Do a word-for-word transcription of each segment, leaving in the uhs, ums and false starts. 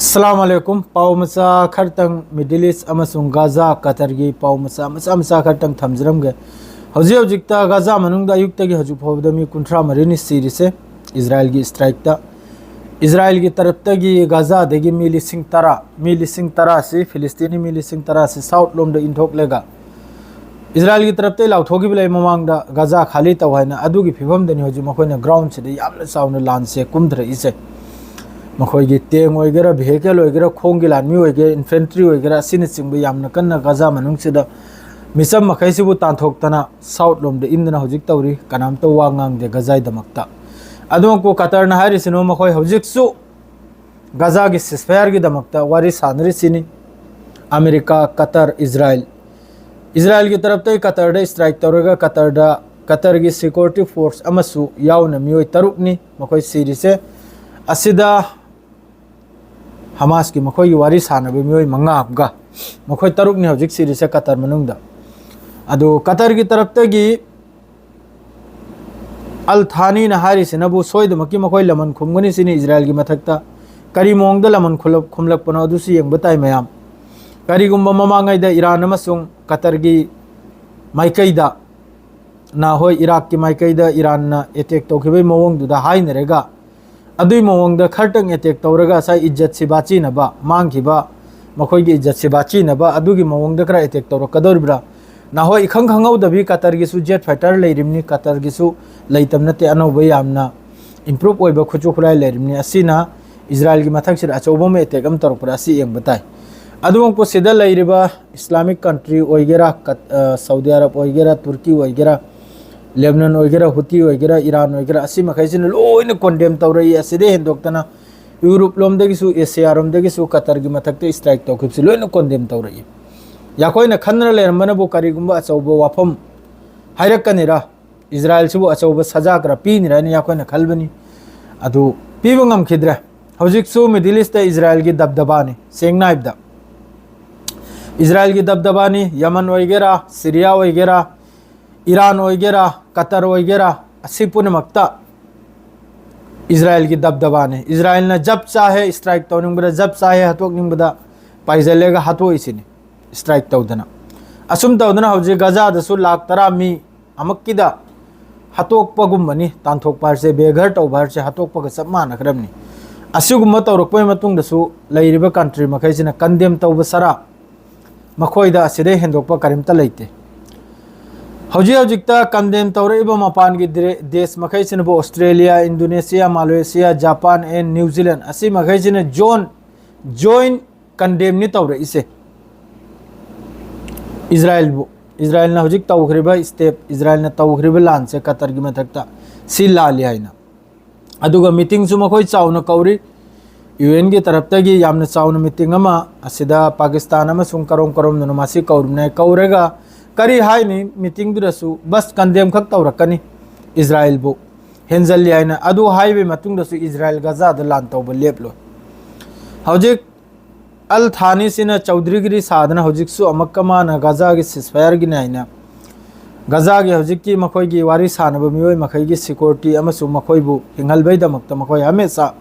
ꯑꯁꯂꯥꯝ ꯑꯂꯩꯀꯨꯝ꯫ ꯄꯥꯎ ꯃꯆꯥ ꯈꯔꯇꯪ Middle East ꯑꯃꯁꯨꯡ ꯒꯥꯖꯥ, ꯀꯇꯔꯒꯤ ꯄꯥꯎ ꯃꯆꯥ, ꯃꯆꯥ, ꯃꯆꯥ ꯈꯔꯇꯪ ꯊꯝꯖꯔꯝꯒꯦ꯫ ꯍꯧꯖꯤꯛ ꯍꯧꯖꯤꯛꯇ ꯒꯥꯖꯥ ꯃꯅꯨꯡꯗ ꯑꯌꯨꯛꯇꯒꯤ ꯍꯧꯖꯤꯛ ꯐꯥꯎꯕꯗ ꯃꯤ ꯀꯨꯟꯊ꯭ꯔꯥ ꯃꯔꯤꯅꯤ ꯁꯤꯔꯤꯁꯦ ꯏꯖꯔꯥꯏꯜꯒꯤ strikeꯇ꯫ ꯏꯖꯔꯥꯏꯜꯒꯤ ꯇꯔꯞꯇꯒꯤ ꯒꯥꯖꯥꯗꯒꯤ ꯃꯤ ꯂꯤꯁꯤꯡ ꯇꯔꯥ, ꯃꯤ ꯂꯤꯁꯤꯡ ꯇꯔꯥꯁꯤ, ꯐꯤꯂꯤꯁꯇꯤꯅꯤ ꯃꯤ ꯂꯤꯁꯤꯡ ꯇꯔꯥꯁꯤ south ꯂꯣꯝꯗ ꯏꯟꯊꯣꯛꯂꯒ, ꯏꯖꯔꯥꯏꯜꯒꯤ ꯇꯔꯞꯇꯒꯤ ꯂꯥꯎꯊꯣꯛꯈꯤꯕ ꯂꯩ ꯃꯃꯥꯡꯗ ꯒꯥꯖꯥ ꯈꯥꯂꯤ ꯇꯧ ꯍꯥꯏꯅ, ꯑꯗꯨꯒꯤ ꯐꯤꯕꯝꯗꯅꯤ ꯍꯧꯖꯤꯛ ꯃꯈꯣꯏꯅ groundꯁꯤꯗ ꯌꯥꯝꯅ ꯆꯥꯎꯅ ꯂꯥꯟꯁꯦ ꯀꯨꯝꯊꯔꯛꯏꯁꯦ꯫ ꯃꯈꯣꯏꯒꯤ tank ꯑꯣꯏꯒꯦꯔꯥ, vehicle ꯑꯣꯏꯒꯦꯔꯥ, ꯈꯣꯡꯒꯤ ꯂꯥꯟꯃꯤ ꯑꯣꯏꯒꯦꯔꯥ, infantry ꯑꯣꯏꯒꯦꯔꯥ, ꯑꯁꯤꯅꯆꯤꯡꯕ ꯌꯥꯝꯅ ꯀꯟꯅ ꯒꯥꯖꯥ ꯃꯅꯨꯡꯁꯤꯗ ꯃꯤꯆꯝ ꯃꯈꯩꯁꯤꯕꯨ ꯇꯥꯟꯊꯣꯛꯇꯅ south ꯂꯣꯝꯗ ꯏꯟꯗꯅ ꯍꯧꯖꯤꯛ ꯇꯧꯔꯤ꯫ ꯀꯅꯥꯝꯇ ꯋꯥ ꯉꯥꯡꯗꯦ ꯒꯥꯖꯥꯒꯤꯗꯃꯛꯇ꯫ ꯑꯗꯨꯃꯛꯄꯨ ꯀꯇꯔꯅ ꯍꯥꯏꯔꯤꯁꯤꯅ ꯃꯈꯣꯏ ꯍꯧꯖꯤꯛꯁꯨ ꯒꯥꯖꯥꯒꯤ ceasefireꯒꯤꯗꯃꯛꯇ ꯋꯥꯔꯤ ꯁꯥꯟꯅꯔꯤꯁꯤꯅꯤ꯫ America, Qatar, Israel. ꯏꯖꯔꯥꯏꯜꯒꯤ ꯇꯔꯞꯇꯒꯤ ꯀꯇꯔꯗ strike ꯇꯧꯔꯒ ꯀꯇꯔꯗ, ꯀꯇꯔꯒꯤ security force ꯑꯃꯁꯨ ꯌꯥꯎꯅ ꯃꯤꯑꯣꯏ ꯇꯔꯨꯛꯅꯤ ꯃꯈꯣꯏ ꯁꯤꯔꯤꯁꯦ꯫ ꯑꯁꯤꯗ ꯍꯃꯥꯁꯀꯤ ꯃꯈꯣꯏꯒꯤ ꯋꯥꯔꯤ ꯁꯥꯟꯅꯕ ꯃꯤꯑꯣꯏ ꯃꯉꯥ ꯑꯃꯒ ꯃꯈꯣꯏ ꯇꯔꯨꯛꯅꯤ ꯍꯧꯖꯤꯛ ꯁꯤꯔꯤꯁꯦ ꯀꯇꯔ ꯃꯅꯨꯡꯗ꯫ ꯑꯗꯨ ꯀꯇꯔꯒꯤ ꯇꯔꯞꯇꯒꯤ ꯑꯜ ꯊꯥꯅꯤꯅ ꯍꯥꯏꯔꯤꯁꯤꯅꯕꯨ ꯁꯣꯏꯗꯃꯛꯀꯤ ꯃꯈꯣꯏ ꯂꯃꯟ ꯈꯨꯝꯒꯅꯤ ꯁꯤꯅꯤ ꯏꯖꯔꯥꯏꯜꯒꯤ ꯃꯊꯛꯇ꯫ ꯀꯔꯤ ꯃꯑꯣꯡꯗ ꯂꯃꯟ ꯈꯨꯝꯂꯛ-, ꯈꯨꯝꯂꯛꯄꯅꯣ ꯑꯗꯨꯁꯨ ꯌꯦꯡꯕ ꯇꯥꯏ ꯃꯌꯥꯝ꯫ ꯀꯔꯤꯒꯨꯝꯕ ꯃꯃꯥꯡꯉꯩꯗ ꯏꯔꯥꯟ ꯑꯃꯁꯨꯡ ꯀꯇꯔꯒꯤ ꯃꯥꯏꯀꯩꯗ, ꯅꯍꯣꯏ ꯏꯔꯥꯛꯀꯤ ꯃꯥꯏꯀꯩꯗ ꯏꯔꯥꯟꯅ attack ꯇꯧꯈꯤꯕꯒꯤ ꯃꯑꯣꯡꯗꯨꯗ ꯍꯥꯏꯅꯔꯒ, ꯑꯗꯨꯏ ꯃꯑꯣꯡꯗ ꯈꯔꯇꯪ attack ꯇꯧꯔꯒ ꯉꯁꯥꯏ ꯏꯖꯠ ꯁꯤꯕꯥ ꯆꯤꯅꯕ, ꯃꯥꯡꯈꯤꯕ ꯃꯈꯣꯏꯒꯤ ꯏꯖꯠ ꯁꯤꯕꯥ ꯆꯤꯅꯕ ꯑꯗꯨꯒꯤ ꯃꯑꯣꯡꯗ ꯈꯔ attack ꯇꯧꯔꯛꯀꯗꯧꯔꯤꯕ꯭ꯔꯥ? ꯅꯍꯣꯏ ꯏꯈꯪ ꯈꯪꯍꯧꯗꯕꯤ ꯀꯇꯔꯒꯤꯁꯨ jet fighter ꯂꯩꯔꯤꯕꯅꯤ, ꯀꯇꯔꯒꯤꯁꯨ ꯂꯩꯇꯕ ꯅꯠꯇꯦ, ꯑꯅꯧꯕ ꯌꯥꯝꯅ improve ꯑꯣꯏꯕ ꯈꯨꯠꯁꯨ ꯈꯨꯠꯂꯥꯏ ꯂꯩꯔꯤꯕꯅꯤ꯫ ꯑꯁꯤꯅ ꯏꯖꯔꯥꯏꯜꯒꯤ ꯃꯊꯛꯁꯤꯗ ꯑꯆꯧꯕ ꯑꯃ attack ꯑꯃ ꯇꯧꯔꯛꯄ꯭ꯔꯥ ꯑꯁꯤ ꯌꯦꯡꯕ ꯇꯥꯏ꯫ ꯑꯗꯨꯃꯛꯄꯨ ꯁꯤꯗ ꯂꯩꯔꯤꯕ Islamic country ꯑꯣꯏꯒꯦꯔꯥ, ꯀꯠ-, ꯑ, ꯁꯥꯎꯗꯤ ꯑꯔꯕ ꯑꯣꯏꯒꯦꯔꯥ, ꯇꯨꯔꯀꯤ ꯑꯣꯏꯒꯦꯔꯥ, ꯂꯦꯕꯅꯟ ꯑꯣꯏꯒꯦꯔꯥ, ꯍꯨꯇꯤ ꯑꯣꯏꯒꯦꯔꯥ, ꯏꯔꯥꯟ ꯑꯣꯏꯒꯦꯔꯥ, ꯑꯁꯤ ꯃꯈꯩꯁꯤꯅ ꯂꯣꯏꯅ condemn ꯇꯧꯔꯛꯏ꯫ ꯑꯁꯤꯗꯩ ꯍꯦꯟꯗꯣꯛꯇꯅ ꯌꯨꯔꯣꯞ ꯂꯣꯝꯗꯒꯤꯁꯨ, ꯑꯦꯁꯤꯌꯥ ꯔꯣꯝꯗꯒꯤꯁꯨ ꯀꯇꯔꯒꯤ ꯃꯊꯛꯇ strike ꯇꯧꯈꯤꯕꯁꯤ ꯂꯣꯏꯅ condemn ꯇꯧꯔꯛꯏ꯫ ꯌꯥꯈꯣꯏꯅ ꯈꯟꯗꯅ ꯂꯩꯔꯝꯕꯅꯕꯨ ꯀꯔꯤꯒꯨꯝꯕ ꯑꯆꯧꯕ ꯋꯥꯐꯝ ꯍꯥꯏꯔꯛꯀꯅꯤꯔꯥ, ꯏꯖꯔꯥꯏꯜꯁꯤꯕꯨ ꯑꯆꯧꯕ ꯁꯖꯥ ꯈꯔ ꯄꯤꯅꯤꯔꯥ ꯍꯥꯏꯅ ꯌꯥꯈꯣꯏꯅ ꯈꯜꯕꯅꯤ꯫ ꯑꯗꯨ ꯄꯤꯕ ꯉꯝꯈꯤꯗ꯭ꯔꯦ꯫ ꯍꯧꯖꯤꯛꯁꯨ Middle Eastꯇ ꯏꯖꯔꯥꯏꯜꯒꯤ ꯗꯕꯗꯕꯥꯅꯤ, ꯁꯦꯡꯅ ꯍꯥꯏꯕꯗ ꯏꯖꯔꯥꯏꯜꯒꯤ ꯗꯕꯗꯕꯥꯅꯤ꯫ ꯌꯃꯟ ꯑꯣꯏꯒꯦꯔꯥ, ꯁꯤꯔꯤꯌꯥ ꯑꯣꯏꯒꯦꯔꯥ, ꯏꯔꯥꯟ ꯑꯣꯏꯒꯦꯔꯥ, ꯀꯇꯔ ꯑꯣꯏꯒꯦꯔꯥ, ꯑꯁꯤ ꯄꯨꯝꯅꯃꯛꯇ ꯏꯖꯔꯥꯏꯜꯒꯤ ꯗꯕꯗꯕꯥꯅꯤ꯫ ꯏꯖꯔꯥꯏꯜꯅ ꯖꯞ ꯆꯥꯍꯦ, ꯁ꯭ꯇ꯭ꯔꯥꯏꯛ ꯇꯧꯅꯤꯡꯕꯗ ꯖꯞ ꯆꯥꯍꯦ, ꯍꯥꯠꯇꯣꯛꯅꯤꯡꯕꯗ ꯄꯥꯏꯖꯜꯂꯦꯒ ꯍꯥꯠꯇꯣꯛꯏꯁꯤꯅꯤ, ꯁ꯭ꯇ꯭ꯔꯥꯏꯛ ꯇꯧꯗꯅ꯫ ꯑꯁꯨꯝ ꯇꯧꯗꯅ ꯍꯧꯖꯤꯛ ꯒꯖꯥꯗꯁꯨ ꯂꯥꯛ ꯇꯔꯥ ꯃꯤ ꯑꯃꯛꯀꯤꯗ ꯍꯥꯠꯇꯣꯛꯄꯒꯨꯝꯕꯅꯤ꯫ ꯇꯥꯟꯊꯣꯛꯄ ꯍꯥꯏꯁꯦ, ꯕꯦꯒꯔ ꯇꯧꯕ ꯍꯥꯏꯁꯦ ꯍꯥꯠꯇꯣꯛꯄꯒ ꯆꯞ ꯃꯥꯟꯅꯈ꯭ꯔꯕꯅꯤ꯫ ꯑꯁꯤꯒꯨꯝꯕ ꯇꯧꯔꯛꯄꯒꯤ ꯃꯇꯨꯡꯗꯁꯨ ꯂꯩꯔꯤꯕ ꯀꯟꯇ꯭ꯔꯤ ꯃꯈꯩꯁꯤꯅ ꯀꯟꯗꯦꯝ ꯇꯧꯕ ꯁꯔꯥ ꯃꯈꯣꯏꯗ ꯑꯁꯤꯗꯩ ꯍꯦꯟꯗꯣꯛꯄ ꯀꯔꯤꯝꯇ ꯂꯩꯇꯦ꯫ ꯍꯧꯖꯤꯛ ꯍꯧꯖꯤꯛꯇ ꯀꯟꯗꯦꯝ ꯇꯧꯔꯛꯏꯕ ꯃꯄꯥꯟꯒꯤ ꯗ꯭ꯔꯦ-, ꯗꯦꯁ ꯃꯈꯩꯁꯤꯅꯕꯨ Australia, Indonesia, Malaysia, Japan and New Zealand, ꯑꯁꯤ ꯃꯈꯩꯁꯤꯅ ꯖꯣꯟ, ꯖꯣꯏꯟ ꯀꯟꯗꯦꯝꯅꯤ ꯇꯧꯔꯛꯏꯁꯦ ꯏꯖꯔꯥꯏꯜꯕꯨ꯫ ꯏꯖꯔꯥꯏꯜꯅ ꯍꯧꯖꯤꯛ ꯇꯧꯈ꯭ꯔꯤꯕ ꯁ꯭ꯇꯦꯞ, ꯏꯖꯔꯥꯏꯜꯅ ꯇꯧꯈ꯭ꯔꯤꯕ ꯂꯥꯟꯁꯦ ꯀꯇꯔꯒꯤ ꯃꯊꯛꯇ, ꯁꯤ ꯂꯥꯜꯂꯤ ꯍꯥꯏꯅ꯫ ꯑꯗꯨꯒ ꯃꯤꯇꯤꯡꯁꯨ ꯃꯈꯣꯏ ꯆꯥꯎꯅ ꯀꯧꯔꯤ꯫ ꯌꯨ ꯑꯦꯟꯒꯤ ꯇꯔꯞꯇꯒꯤ ꯌꯥꯝꯅ ꯆꯥꯎꯅ ꯃꯤꯇꯤꯡ ꯑꯃ ꯑꯁꯤꯗ ꯄꯥꯀꯤꯁꯇꯥꯟ ꯑꯃꯁꯨꯡ ꯀꯔꯣꯝ ꯀꯔꯣꯝꯗꯅꯣ ꯃꯁꯤ ꯀꯧꯔꯤꯕꯅꯦ꯫ ꯀꯧꯔꯒ ꯀꯔꯤ ꯍꯥꯏꯅꯤ? ꯃꯤꯇꯤꯡꯗꯨꯗꯁꯨ ꯕꯁ ꯀꯟꯗꯦꯝ ꯈꯛ ꯇꯧꯔꯛꯀꯅꯤ, ꯏꯖꯔꯥꯏꯜꯕꯨ ꯍꯦꯟꯖꯜꯂꯤ ꯍꯥꯏꯅ꯫ ꯑꯗꯨ ꯍꯥꯏꯕꯒꯤ ꯃꯇꯨꯡꯗꯁꯨ ꯏꯖꯔꯥꯏꯜ ꯒꯖꯥꯗ ꯂꯥꯟ ꯇꯧꯕ ꯂꯦꯞꯂꯣꯏ꯫ ꯍꯧꯖꯤꯛ ꯑꯜ ꯊꯥꯅꯤꯁꯤꯅ ꯆꯧꯗ꯭ꯔꯤꯒꯤꯔꯤ ꯁꯥꯗꯅ ꯍꯧꯖꯤꯛꯁꯨ ꯑꯃꯨꯛꯀ ꯃꯥꯅ ꯒꯖꯥꯒꯤ ceasefire ꯒꯤꯅꯦ ꯍꯥꯏꯅ, ꯒꯖꯥꯒꯤ ꯍꯧꯖꯤꯛꯀꯤ ꯃꯈꯣꯏꯒꯤ ꯋꯥꯔꯤ ꯁꯥꯟꯅꯕ ꯃꯤꯑꯣꯏ ꯃꯈꯩꯒꯤ security ꯑꯃꯁꯨꯡ ꯃꯈꯣꯏꯕꯨ ꯍꯤꯡꯍꯜꯕꯩꯗꯃꯛꯇ ꯃꯈꯣꯏ ꯍꯃꯦꯁꯥ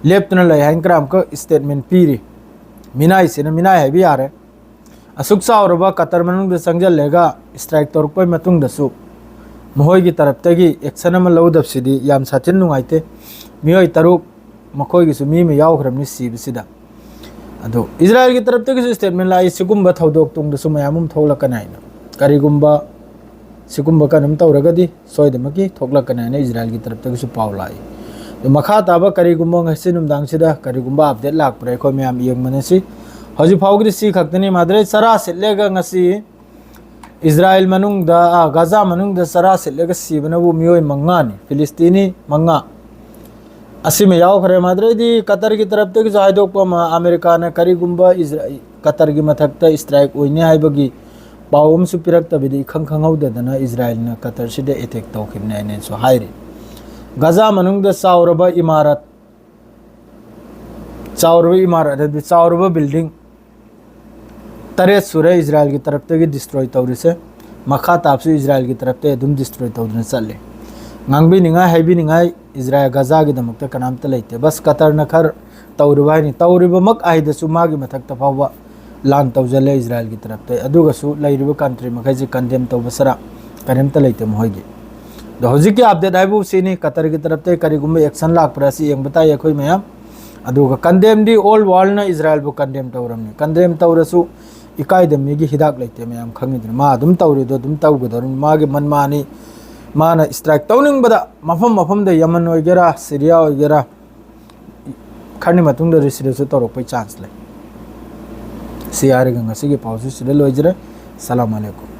ꯂꯦꯞꯇꯨꯅ ꯂꯩ ꯍꯥꯏꯅ ꯈꯔ ꯑꯃꯨꯛꯀ statement ꯄꯤꯔꯤ꯫ ꯃꯤꯅꯥꯏꯁꯤꯅ ꯃꯤꯅꯥꯏ ꯍꯥꯏꯕ ꯌꯥꯔꯦ꯫ ꯑꯁꯨꯛ ꯆꯥꯎꯔꯕ ꯀꯇꯔ ꯃꯅꯨꯡꯗ ꯆꯪꯁꯤꯜꯂꯒ ꯁ꯭ꯇ꯭ꯔꯥꯏꯛ ꯇꯧꯔꯛꯄꯒꯤ ꯃꯇꯨꯡꯗꯁꯨ ꯃꯈꯣꯏꯒꯤ ꯇꯔꯞꯇꯒꯤ ꯑꯦꯛꯁꯟ ꯑꯃ ꯂꯧꯗꯕꯁꯤꯗꯤ ꯌꯥꯝ ꯁꯥꯊꯤꯅ ꯅꯨꯡꯉꯥꯏꯇꯦ꯫ ꯃꯤꯑꯣꯏ ꯇꯔꯨꯛ, ꯃꯈꯣꯏꯒꯤꯁꯨ ꯃꯤ ꯑꯃ ꯌꯥꯎꯈ꯭ꯔꯕꯅꯤ ꯁꯤꯕꯁꯤꯗ꯫ ꯑꯗꯣ ꯏꯖꯔꯥꯏꯜꯒꯤ ꯇꯔꯞꯇꯒꯤꯁꯨ ꯁ꯭ꯇꯦꯠꯃꯦꯟ ꯂꯥꯛꯏ, ꯁꯤꯒꯨꯝꯕ ꯊꯧꯗꯣꯛ ꯇꯨꯡꯗꯁꯨ ꯃꯌꯥꯝ ꯑꯃ ꯊꯣꯛꯂꯛꯀꯅꯤ ꯍꯥꯏꯅ꯫ ꯀꯔꯤꯒꯨꯝꯕ ꯁꯤꯒꯨꯝꯕ ꯀꯩꯅꯣꯝ ꯇꯧꯔꯒꯗꯤ ꯁꯣꯏꯗꯅꯃꯛꯀꯤ ꯊꯣꯛꯂꯛꯀꯅꯤ ꯍꯥꯏꯅ ꯏꯖꯔꯥꯏꯜꯒꯤ ꯇꯔꯞꯇꯒꯤꯁꯨ ꯄꯥꯎ ꯂꯥꯛꯏ꯫ ꯑꯗꯣ ꯃꯈꯥ ꯇꯥꯕ ꯀꯔꯤꯒꯨꯝꯕ ꯉꯁꯤ ꯅꯨꯡꯗꯥꯡꯁꯤꯗ ꯀꯔꯤꯒꯨꯝꯕ ꯑꯞꯗꯦꯠ ꯂꯥꯛꯄ꯭ꯔꯥ ꯑꯩꯈꯣꯏ ꯃꯌꯥꯝ ꯌꯦꯡꯃꯤꯟꯅꯁꯤ꯫ ꯍꯧꯖꯤꯛ ꯐꯥꯎꯒꯤꯗꯤ ꯁꯤ ꯈꯛꯇꯅꯤ꯫ ꯃꯥꯗ꯭ꯔꯦ ꯆꯔꯥ ꯁꯤꯠꯂꯦꯒ ꯉꯁꯤ ꯏꯖꯔꯥꯏꯜ ꯃꯅꯨꯡꯗ, ꯑ, ꯒꯖꯥ ꯃꯅꯨꯡꯗ ꯆꯔꯥ ꯁꯤꯠꯂꯒ ꯁꯤꯕꯅꯕꯨ ꯃꯤꯑꯣꯏ ꯃꯉꯥꯅꯤ, ꯐꯤꯂꯤꯁꯇꯤꯅꯤ ꯃꯉꯥ꯫ ꯑꯁꯤꯃ ꯌꯥꯎꯈ꯭ꯔꯦ꯫ ꯃꯗꯨꯗꯩꯗꯤ ꯀꯇꯔꯒꯤ ꯇꯔꯞꯇꯒꯤꯁꯨ ꯍꯥꯏꯗꯣꯛꯄ ꯑꯃ, ꯑꯃꯦꯔꯤꯀꯥꯅ ꯀꯔꯤꯒꯨꯝꯕ ꯏꯖꯔꯥ-, ꯀꯇꯔꯒꯤ ꯃꯊꯛꯇ ꯁ꯭ꯇ꯭ꯔꯥꯏꯛ ꯑꯣꯏꯅꯤ ꯍꯥꯏꯕꯒꯤ ꯄꯥꯎ ꯑꯃꯁꯨ ꯄꯤꯔꯛꯇꯕꯤꯗ ꯏꯈꯪ ꯈꯪꯍꯧꯗꯗꯅ ꯏꯖꯔꯥꯏꯜꯅ ꯀꯇꯔꯁꯤꯗ ꯑꯦꯇꯦꯛ ꯇꯧꯈꯤꯕꯅꯤ ꯍꯥꯏꯅꯁꯨ ꯍꯥꯏꯔꯤ꯫ ꯒꯖꯥ ꯃꯅꯨꯡꯗ ꯆꯥꯎꯔꯕ ꯏꯃꯥꯔꯠ, ꯆꯥꯎꯔꯕ ꯏꯃꯥꯔꯠ ꯑꯗꯨꯗꯤ ꯆꯥꯎꯔꯕ ꯕꯤꯜꯗꯤꯡ ꯇꯔꯦꯠ ꯁꯨꯔꯦ ꯏꯖꯔꯥꯏꯜꯒꯤ ꯇꯔꯞꯇꯒꯤ ꯗꯤꯁꯇ꯭ꯔꯣꯏ ꯇꯧꯔꯤꯁꯦ꯫ ꯃꯈꯥ ꯇꯥꯕꯁꯨ ꯏꯖꯔꯥꯏꯜꯒꯤ ꯇꯔꯞꯇꯒꯤ ꯑꯗꯨꯝ ꯗꯤꯁꯇ꯭ꯔꯣꯏ ꯇꯧꯗꯨꯅ ꯆꯠꯂꯤ꯫ ꯉꯥꯡꯕꯤꯅꯤꯡꯉꯥꯏ, ꯍꯥꯏꯕꯤꯅꯤꯡꯉꯥꯏ ꯏꯖꯔꯥꯌꯦꯜ ꯒꯖꯥꯒꯤꯗꯃꯛꯇ ꯀꯅꯥꯝꯇ ꯂꯩꯇꯦ꯫ ꯕꯁ ꯀꯇꯔꯅ ꯈꯔ ꯇꯧꯔꯤꯕ ꯍꯥꯏꯅꯤ, ꯇꯧꯔꯤꯕꯃꯛ ꯍꯥꯏꯗꯁꯨ ꯃꯥꯒꯤ ꯃꯊꯛꯇ ꯐꯥꯎꯕ ꯂꯥꯟ ꯇꯧꯖꯜꯂꯦ ꯏꯖꯔꯥꯌꯦꯜꯒꯤ ꯇꯔꯞꯇ꯫ ꯑꯗꯨꯒꯁꯨ ꯂꯩꯔꯤꯕ ꯀꯟꯇ꯭ꯔꯤ ꯃꯈꯩꯁꯤ ꯀꯟꯗꯦꯝ ꯇꯧꯕ ꯁꯔꯥ ꯀꯔꯤꯝꯇ ꯂꯩꯇꯦ ꯃꯈꯣꯏꯒꯤ꯫ ꯑꯗꯣ ꯍꯧꯖꯤꯛꯀꯤ ꯑꯞꯗꯦꯠ ꯍꯥꯏꯕꯨ ꯁꯤꯅꯤ, ꯀꯇꯔꯒꯤ ꯇꯔꯞꯇ ꯀꯔꯤꯒꯨꯝꯕ ꯑꯦꯛꯁꯟ ꯂꯥꯛꯄ꯭ꯔꯥ ꯑꯁꯤ ꯌꯦꯡꯕ ꯇꯥꯏ ꯑꯩꯈꯣꯏ ꯃꯌꯥꯝ꯫ ꯑꯗꯨꯒ ꯀꯟꯗꯦꯝꯗꯤ ꯑꯣꯜ ꯋꯥꯔꯜꯅ ꯏꯖꯔꯥꯌꯦꯜꯕꯨ ꯀꯟꯗꯦꯝ ꯇꯧꯔꯝꯅꯤ꯫ ꯀꯟꯗꯦꯝ ꯇꯧꯔꯁꯨ ꯏꯀꯥꯏꯗꯕ ꯃꯤꯒꯤ ꯍꯤꯗꯥꯛ ꯂꯩꯇꯦ ꯃꯌꯥꯝ ꯈꯪꯉꯤꯗꯅ꯫ ꯃꯥ ꯑꯗꯨꯝ ꯇꯧꯔꯤꯗꯣ ꯑꯗꯨꯝ ꯇꯧꯒꯗꯧꯔꯤꯅꯤ꯫ ꯃꯥꯒꯤ ꯃꯟꯃꯥꯅꯤ꯫ ꯃꯥꯅ ꯁ꯭ꯇ꯭ꯔꯥꯏꯛ ꯇꯧꯅꯤꯡꯕꯗ ꯃꯐꯝ ꯃꯐꯝꯗ, ꯌꯃꯟ ꯑꯣꯏꯒꯦꯔꯥ, ꯁꯤꯔꯤꯌꯥ ꯑꯣꯏꯒꯦꯔꯥ, ꯈꯔꯅꯤ ꯃꯇꯨꯡꯗ ꯔꯤꯁꯤꯗꯁꯨ ꯇꯧꯔꯛꯄꯩ ꯆꯥꯟꯁ ꯂꯩ꯫ ꯁꯤ ꯍꯥꯏꯔꯒ ꯉꯁꯤꯒꯤ ꯄꯥꯎꯁꯤ ꯁꯤꯗ ꯂꯣꯏꯖꯔꯦ꯫ ꯁꯂꯥꯝ ꯑꯂꯩꯀꯨꯝ꯫